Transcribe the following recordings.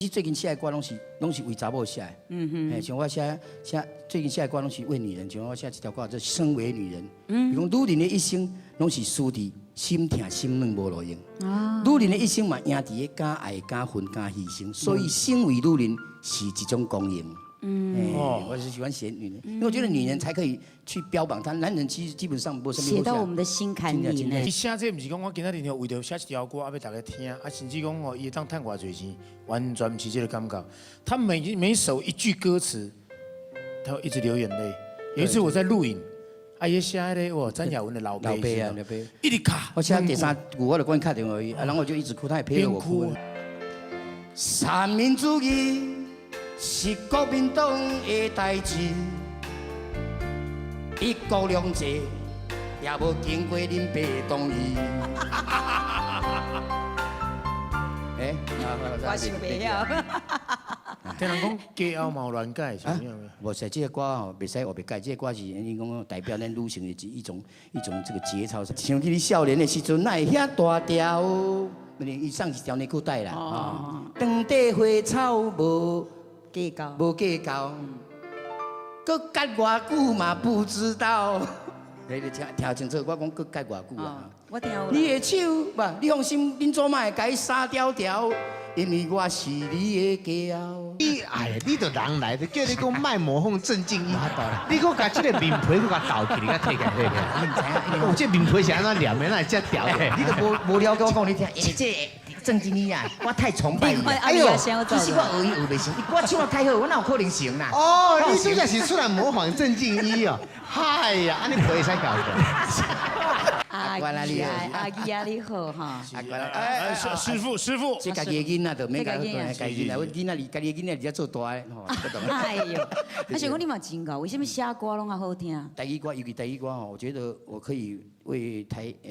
最近寫的歌攏是為查某寫的。嗯哼。像我寫最近寫的歌攏是為女人，像我寫一條歌叫做《身為女人》。嗯。伊講女人的一生攏是輸佇心疼心軟無路用。啊。女人的一生嘛，贏佇咧敢愛敢恨敢犧牲，所以身為女人是一種光榮。嗯。我是喜歡寫女人，因為我覺得女人才可以去標榜她，男人其實基本上無什麼。寫到我們的心坎裡呢。伊寫這毋是講我今仔日為著寫一條歌啊，欲大家聽，啊，甚至講哦，伊會當趁偌濟錢，完全毋是這個感覺。他每每首一句歌詞，他會一直流眼淚。有一次我在錄影，啊，伊寫彼个哇，詹雅雯的老爸，老爸啊，老爸，一直卡。我寫第三句我就趕緊敲電話伊，啊，然後我就一直哭，他也陪著我哭。三民主義是國民黨的代誌，一國兩制也無經過恁爸同意。欸，我想袂曉。聽人講家後嘛有亂改，是啥物？無是這個歌吼，袂使烏白改。這個歌是𪜶講代表咱女性的一種這個節操。想起你少年的時陣，哪會遐大條？伊送一條內褲帶啦。哦。當地花草無計較，無計較，閣結偌久嘛不知道。你聽聽清楚，我講閣結偌久啊？我聽有。你的手，不，你放心，恁祖媽會共伊殺條條，因為我是你的家後。你哎呀，你著人來，就叫你講莫模仿鄭敬一，你閣共這个面皮閣共鬥起，你共提起來提起來。你毋知影，哦，這面皮是按怎黏的？哪會遮條的？你都無了解我講你聽，欸，這鄭敬一啊，我太崇拜伊了。哎呦，其實我學伊學袂成，我唱得太好，我哪有可能成啦？哦，你主要是出來模仿鄭敬一哦。嗨呀，按呢皮會使搞的。阿姨啊，阿姨啊，你好哈。阿關哎，師傅，師傅，這家己的囡仔就免共家己囡仔，阮囡仔家己的囡仔佇遮做大的吼。哎呦，啊想講你嘛真𠢕，為什麼寫歌攏較好聽？台語歌，尤其台語歌吼，我覺得我可以為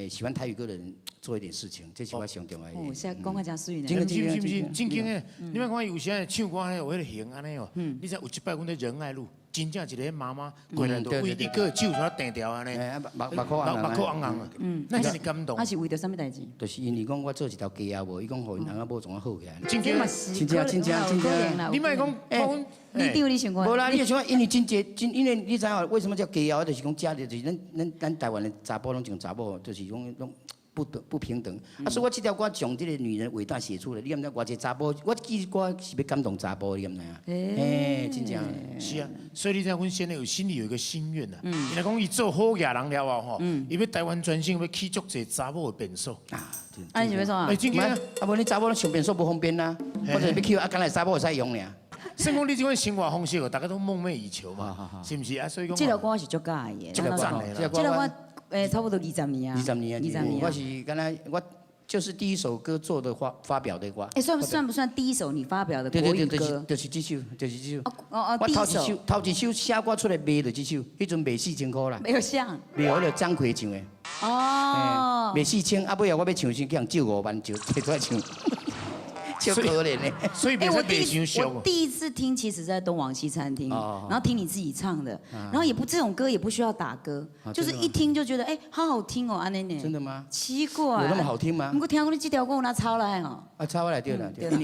喜歡台語歌的人做一點事情，這是我上重要的。哦，寫講得真媠呢。真的，是不是？正經的，你莫看伊有時唱歌咧有彼个型按呢哦。你知有一擺阮佇仁愛路，真正一个媽媽過來，就為一個手煞斷掉按呢，目目眶目目眶紅紅啊，那真是感動。啊是為著啥物代誌？就是因為講我做一條家仔無，伊講予𪜶翁仔某創啊好起來。真正真正真正真正。你莫講，你對你想看？無啦，你想看，因為真濟真，因為你知影為什麼叫家後？就是講家裡就是咱台灣的查埔攏種查某，就是講攏不平等。啊，所以我這條歌將這個女人偉大寫出來，你敢知偌濟查埔？我記歌是欲感動查埔，你敢知影？欸，真正。是啊，所以你知影，阮先生有心裡有一個心願啊。伊若講伊做好藝人了後吼，伊欲台灣全省欲起足濟查某的便所。啊，啊，你是欲創啊？欸，真的啊，無你查某攏上便所無方便啊，我就是欲起啊，干焦查某會使用爾。算講你這款生活方式，大家都夢寐以求嘛，是毋是啊？所以講，這條歌是足喜歡的，這個讚的啦。這條歌差不多二十年啊。二十年啊，二十年。我是敢若我就是第一首歌做的發表的歌。欸，算不算第一首你發表的國語歌？就是這首，就是這首。哦哦，我頭一首頭一首寫歌出來賣就這首，彼陣賣4000塊啦。沒有像。賣予彼個張奎唱的。哦。賣4000，啊尾後我欲唱時，去人借5萬，就提出來唱。超可憐的，所以我我第一次聽，其實在東王西餐廳，然後聽你自己唱的，然後也不這種歌也不需要打歌，就是一聽就覺得哎，好好聽哦，按呢呢。真的嗎？奇怪。有那麼好聽嗎？不過聽講你這條歌有哪抄來哦？啊，抄來對了，因為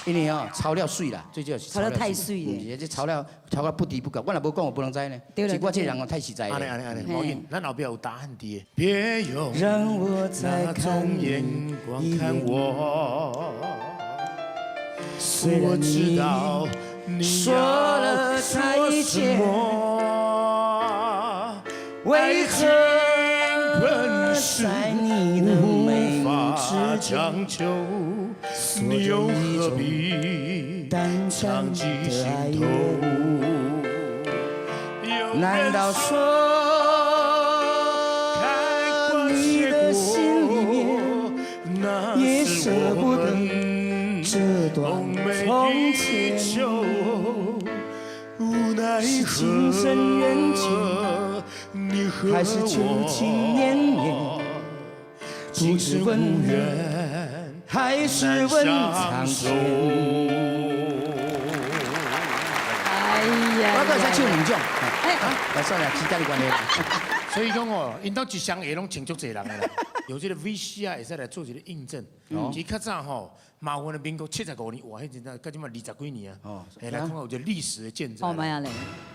因為哦，抄了媠啦，最主要是抄了太媠了。這抄了抄了不敵不改，我若無講，我不能知呢。是我這人哦太實在。按呢按呢按呢，無緊，咱後壁有答案佇。別用那種眼光看我。我知道你要說什麼，為何本是無法強求，你又何必藏進心頭？難道說你的心裡面也捨不得這段從前？是情深緣淺，還是舊情綿綿？不知問緣，還是問蒼天？哎呀！我閣會使唱兩種。哎，算了，時間的關係。所以講哦，𪜶兜一雙鞋攏穿足濟人的啦。用這個 VCR 會使來做一個印證。其實較早吼，馬雲的民國75年，哇，彼陣啊，到這馬20幾年啊，哦，來看看有這歷史的見證。哦，沒有嘞。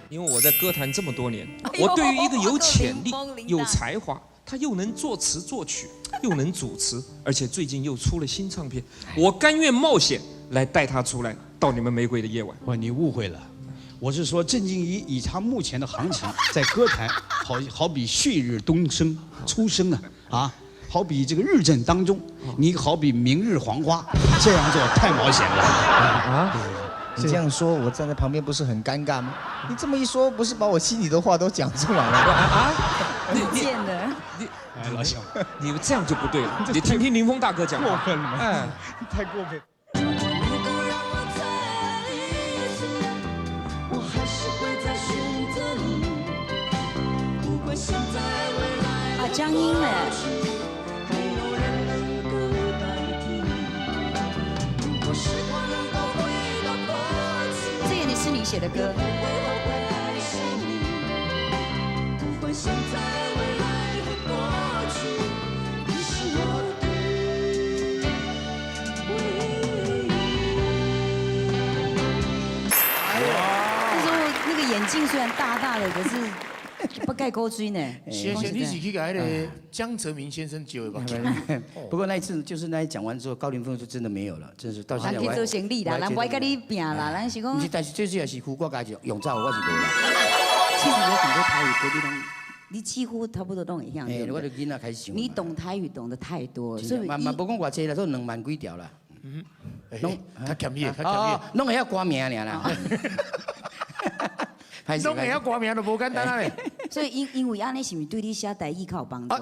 因為我在歌壇這麼多年，我對於一個有潛力、有才華，他又能作詞作曲，又能主持，而且最近又出了新唱片，我甘願冒險來帶他出來到你們玫瑰的夜晚。不，你誤會了，我是說鄭敬宜以他目前的行情，在歌壇好好比旭日東升，初升啊啊，好比這個日正當中，你好比明日黃花，這樣做太冒險了啊！你這樣說，我站在旁邊不是很尷尬嗎？你這麼一說，不是把我心裡的話都講出來了嗎？啊！你見的，你哎，老兄，你們這樣就不對了。你聽聽林峰大哥講話。過分了，哎，太過分。啊，江英嘞。這個你是你寫的歌。那時候那個眼鏡雖然大大的，可是不蓋高追呢。謝謝，你是去共彼個江澤民先生招的吧？不過那一次就是那一講完之後，高凌風就真的沒有了，真是到現在我。人去做生理啦，人不愛佮你拚啦，咱是講。不是，但是最主要是胡瓜家就用走，我是無啦。其實有很多台語歌，你攏，你幾乎差不多攏會曉。哎，我就囡仔開始唱。你懂台語懂得太多，所以。嘛嘛，無講偌濟啦，都2萬幾條啦。嗯，攏較謙虛，較謙虛，攏會曉歌名爾啦。攏會曉歌名都無簡單啊咧。所以因為按呢，是毋是對你寫台語較有幫助？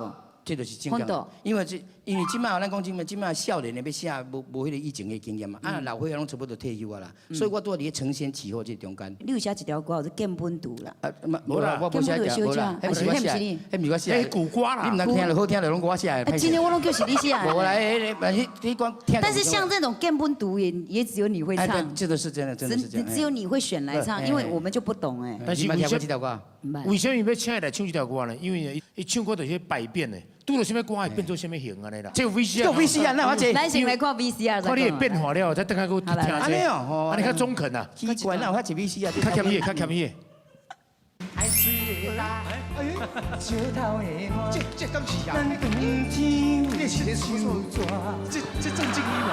這就是正確。因為這因為這擺咱講真嘛，這擺少年的欲寫無無彼個以前的經驗嘛，啊老歲仔攏差不多退休啊啦，所以我拄佇咧承先啟後這中間。你有寫一條歌叫做《鍵盤圖》啦？啊，無啦，我無寫一條，無啦，彼毋是我寫，彼毋是我寫。彼舊歌啦。你毋知聽著好聽著攏我寫的。啊，今天我攏就是你寫的。無啦，彼你講聽。但是像這種鍵盤圖也也只有你會唱。這個是真的，真的是這樣。只有你會選來唱，因為我們就不懂哎。但是為什麼這條歌？為什麼欲請伊來唱這條歌呢？因為伊唱歌就是百變的。拄著啥物歌會變做啥物型按呢啦？這個 VCR，這個 VCR 那我這。咱先來看 VCR。看你會變化了，再轉來閣聽這。按呢哦，按呢較中肯啊。奇怪，哪有遐濟 VCR？較謙虛，較謙虛。這敢是啊？你是咧說這鄭敬宜嘛？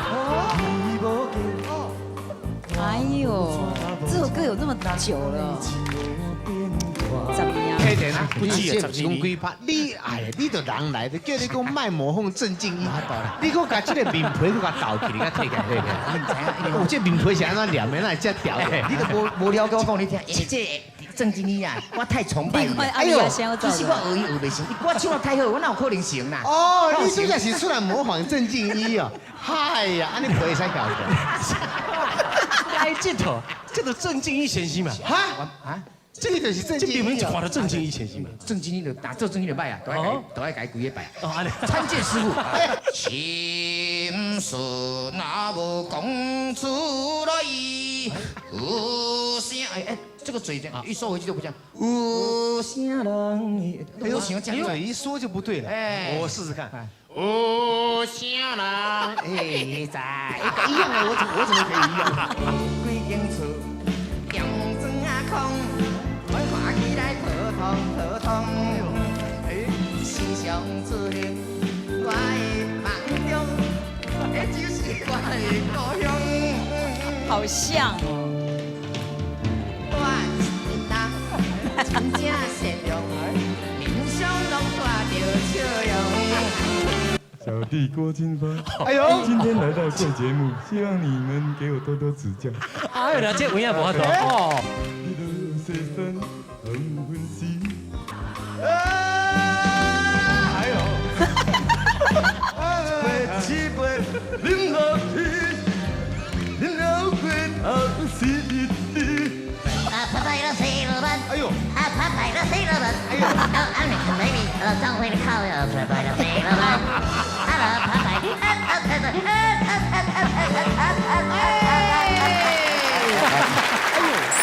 哎呦，這首歌有那麼久了。怎麼樣？黑田啊，你這毋是講幾拍？你哎呀，你就人來，就叫你講莫模仿鄭敬宜，你閣共這個面皮閣共鬥起，你閣提起來。哦，這面皮是按怎黏的？哪會這條的？你都無了解我講你聽，欸，這鄭敬宜啊，我太崇拜伊。哎呦，其實我學伊學袂成，我唱得太好，我哪有可能成啦？哦，你主要是出來模仿鄭敬宜哦。嗨呀，按呢皮會使翘起來。哎，這套，這就鄭敬宜先生嘛。哈？啊？這個就是鄭敬宜，這明明就看著鄭敬宜先生嘛。鄭敬宜就打做鄭敬宜就歹啊，都愛共伊規个拜。哦，按呢。參見師傅。心事若無講出來，有啥？哎哎，這個嘴一收回去就不像。有啥人？哎呦，嘴一說就不對了。哎，我試試看。有啥人？哎，在一樣啊，我怎麼可以一樣？規間厝用磚仔空。看起來普通普通，時常出現我的夢中，彼就是我的故鄉。好像哦。我是人真正善良，面上攏帶著笑容。小弟郭金發，哎呦，今天來到貴節目，希望你們給我多多指教。哎呦，這有影無法度哦。哎呦！哎呦！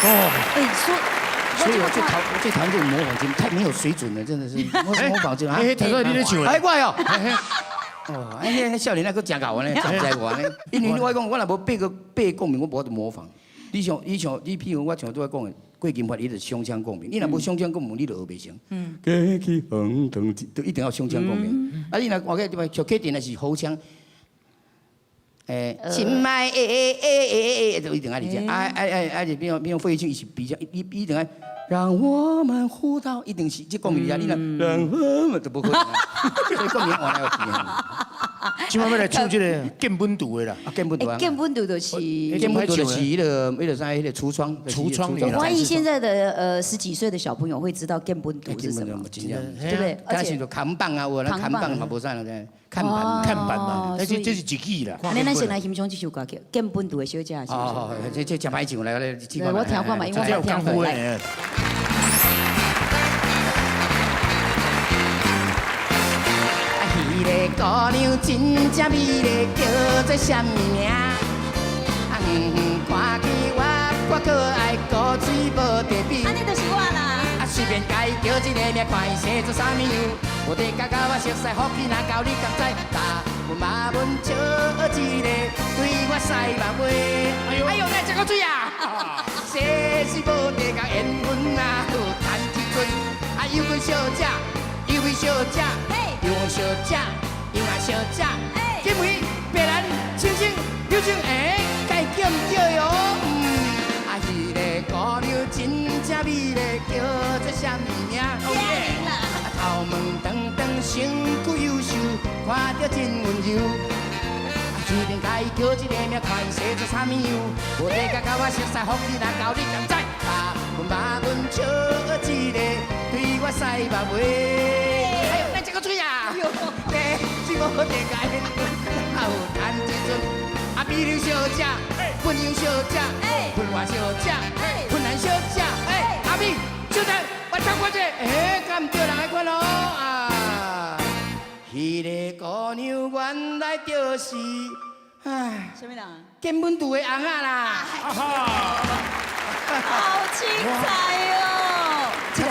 哦，哎，說。所以我最討厭這種模仿節目，太沒有水準了，真的是模仿節目。哎，頭先你咧唱的，哎，我哦。哦，哎，彼少年仔閣誠𠢕按呢，真知我呢。因為我講，我若無八個八個共鳴，我無法度模仿。你像你像你，譬如我像拄仔講的，郭金發，伊就胸腔共鳴。你若無胸腔共鳴，你就學袂成。過去紅燈，就一定要胸腔共鳴。啊，你若換個對吧？像客電若是喉腔，親愛的欸，就一定愛佇遮。啊啊啊啊！就比如比如費玉清，伊是鼻腔，伊一定愛。讓我們互道，一定是這共鳴佇遮，你若讓我們就無可能。所以共鳴換來換去。這擺欲來唱這个見本圖的啦，啊，見本圖啊，見本圖就是，見本圖就是彼个彼个啥，彼个櫥窗，櫥窗。我懷疑現在的十幾歲的小朋友會知道見本圖是什麼，對不對？而且扛棒啊，有啊，扛棒嘛無啥啦，看板看板嘛，但是這是一句啦。那咱先來欣賞這首歌曲《見本圖的小姐》，是不是？哦，這這誠歹唱來，我聽看嘛，因為我聽過。來。彼个姑娘真正美麗，叫做啥物名？啊，遠遠看去活潑可愛，古錐無得比。按呢就是我啦。啊，隨便共伊叫一个名，看伊生做啥物樣。無地佮佮我熟似，福氣若厚你敢知？答阮媽阮笑一个，對我屎目尾。哎呦，哎呦，哪會這古錐啊？世事無地共緣分啊，有趁一陣。啊，有阮小姐，有阮小姐。有小姐，有啊小姐，金梅、白蘭、青青、柳青，哎，該叫毋對喲。啊，彼个姑娘真正美麗，叫做啥物名？啊，頭毛長長，身軀優秀，看著真溫柔。啊，隨便共伊叫一个名，看伊生做啥物樣。無地共佮我熟似，福氣若厚你敢知？啊，阮媽阮笑一个，對我屎目尾。水啊！地是無地界，有趁一陣。啊，美玲小姐，温柔小姐，芬華小姐，芬蘭小姐，阿美小姐，我唱歌者，哎，敢毋對人彼款哦啊！彼个姑娘原來就是，唉，啥物人？見本圖的尪仔啦！好精彩哦！這個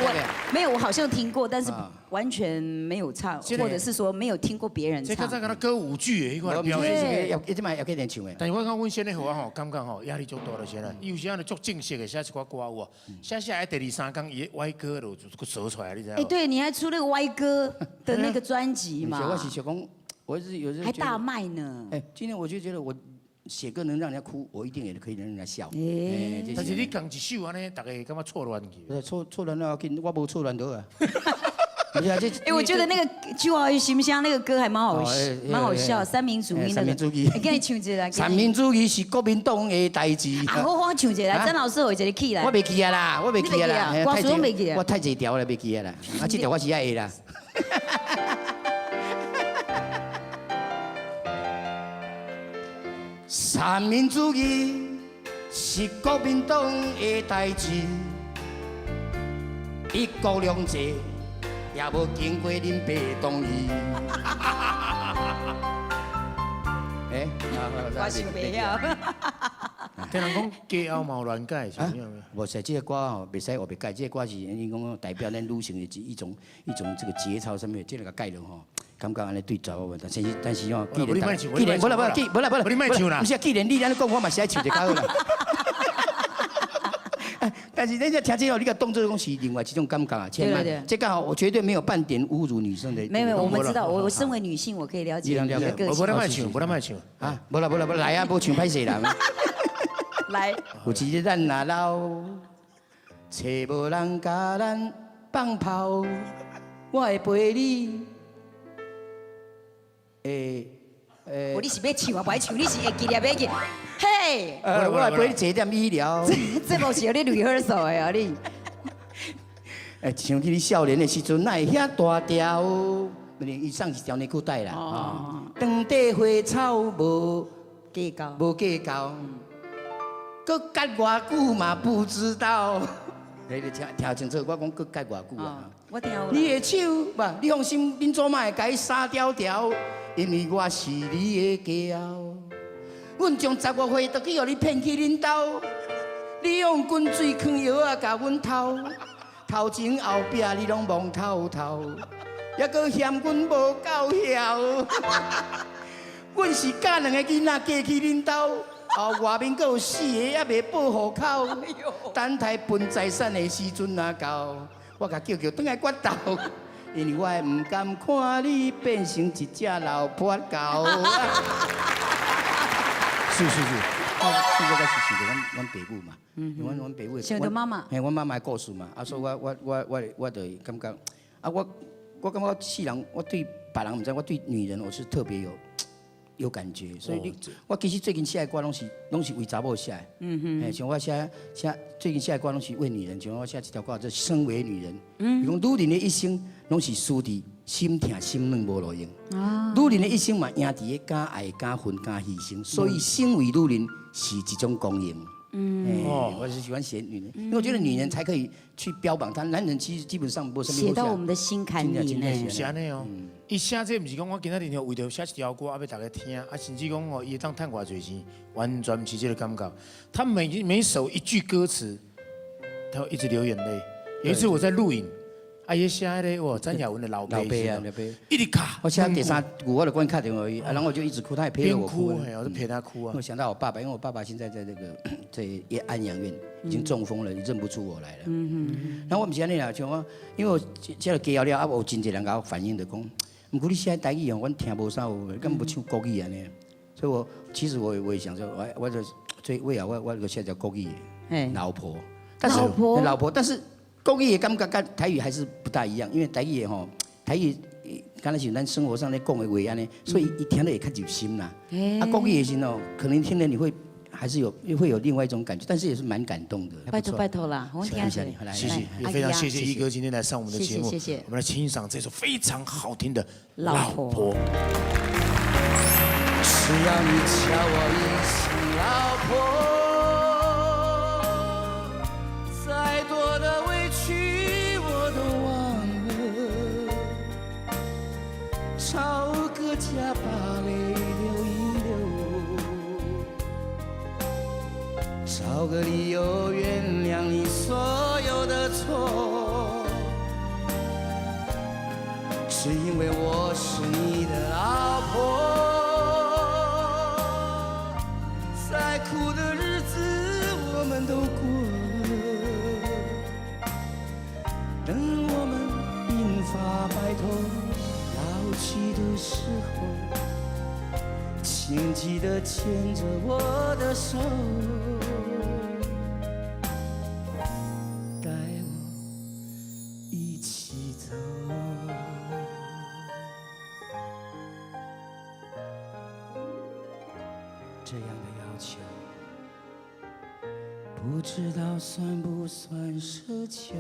我沒有，我好像聽過，但是完全沒有唱，或者是說沒有聽過別人唱。這較早敢若歌舞劇的彼款表演，要這擺要繼續唱的。但是我感覺阮先生予我吼感覺吼壓力足大就是啦，伊有時仔就足正式的寫一寡歌有無？寫寫喺第二三工，伊歪歌就就閣趖出來，你知無？哎，對，你還出那個歪歌的那個專輯嘛？我是想講，我是有時還大賣呢。哎，今天我就覺得我寫歌能讓人家哭，我一定也可以能讓人家笑。但是你仝一首按呢，大家會感覺錯亂去。錯錯亂了，緊，我無錯亂倒啊。哎，我覺得那個《舊愛心聲》那個歌還蠻好，蠻好笑。三民主義那個，三民主義，你給你唱一下。三民主義是國民黨的代誌。啊，我我唱一下，曾老師有一个起來。我袂記啊啦，我袂記啊啦。歌詞攏袂記啊。我太濟條了，袂記啊啦。啊，這條我是愛的啦。三民主義是國民黨的代誌，一國兩制也無經過恁爸同意。哎，我想袂曉。聽人講歌後嘛有亂改，是啥物？無是這個歌吼，袂使烏白改。這個歌是𪜶講代表咱女性的一種一種這個節操啥物，這個改了吼。感覺按呢對查某問題，但是但是吼，既然既然無啦無啦，無啦無啦，你莫唱啦，毋是啊，既然你按呢講，我嘛是愛唱一較好啦。但是人家聽這個，你共當作講是另外一種感覺啊，千萬，這個吼，我絕對沒有半點侮辱女生的。沒有沒有，我們知道，我身為女性，我可以了解你的個性。無啦莫唱，無啦莫唱啊，無啦無啦無來啊，無唱歹勢啦。來。有一日咱若老，揣無人共咱放炮，我會陪你。欸欸，你是欲唱啊？無愛唱，你是會記得欲記？嘿！我會陪你坐點醫療。這無是予你 rehearsal 的啊你。欸，想起你少年的時陣，哪會遐大條？伊送一條內褲帶啦。哦。當地花草無計較，無計較。閣結偌久嘛不知道。你聽聽清楚，我講閣結偌久啊？我聽。你的手，不，你放心，恁祖媽會共伊殺條條。因為我是你的家後，阮從15歲就去予你騙去恁兜，你用滾水囥藥仔共阮偷，頭前後壁你攏摸透透，犹阁嫌阮无够僥。阮是教两个囡仔嫁去恁兜，后外面阁有四个犹未报户口。等待分财产的时阵若到，我共叫叫转来决斗，因为我毋甘看你变成一只老泼狗。是是是，我现在开始想著阮爸母嘛，阮爸母想著妈妈，嘿，阮妈妈的故事嘛，啊，所以我就会感觉，啊，我感觉我世人，我对别人毋知，我对女人我是特别有感觉，所以你我其实最近写的歌拢是为查某写的，嘿，像我写最近写的歌拢是为女人，像我写一条歌叫做《身为女人》，比如讲女人的一生拢是输伫心疼心软无路用，女人的一生嘛赢伫咧敢爱敢恨敢牺牲，所以身为女人是一种光荣。哦，我是喜欢写女人，因为我觉得女人才可以去标榜她，男人其实基本上無啥物寫到我們的心坎裡呢。是按呢哦，伊寫這毋是講我今仔日為著寫一條歌啊，欲大家聽，啊，甚至講哦，伊會當趁偌濟錢，完全毋是這個感覺。他每首一句歌詞，他會一直流眼淚。有一次我在錄影，啊，伊寫彼个哇，詹雅雯的老爸，老爸啊，老爸，一直卡。我寫第三句我就趕緊敲電話伊，啊，然後我就一直哭，他也陪着我哭。我就陪他哭啊。我想到我爸爸，因為我爸爸現在在這個在安養院，已經中風了，認不出我來了。然後我毋是按呢啦，像我，因為我這個加了啊，有真濟人共我反映就講，毋過你寫台語哦，阮聽無啥有，敢無像國語按呢。所以我其實我也想說，我就最尾啊，我就寫條國語老婆，但是老婆老婆，但是國語的感覺佮台語還是不大一樣，因為台語的吼，台語敢若是咱生活上咧講的話按呢，所以伊聽得會較入心啦。啊，國語的時哦，可能聽了你會還是有會有另外一種感覺，但是也是蠻感動的。拜託拜託啦，我聽謝謝謝，也非常謝謝一哥今天來上我們的節目，謝謝。我們來欣賞這首非常好聽的《老婆》。只要你叫我一聲老婆，再多的委屈我都忘了，找個家把淚流一流，找個理由原諒你所有的錯，只因為我是你的老婆。再苦的日子我們都過了，等我們鬢髮白頭老去的時候，請記得牽着我的手，帶我一起走。這樣的要求，不知道算不算奢求。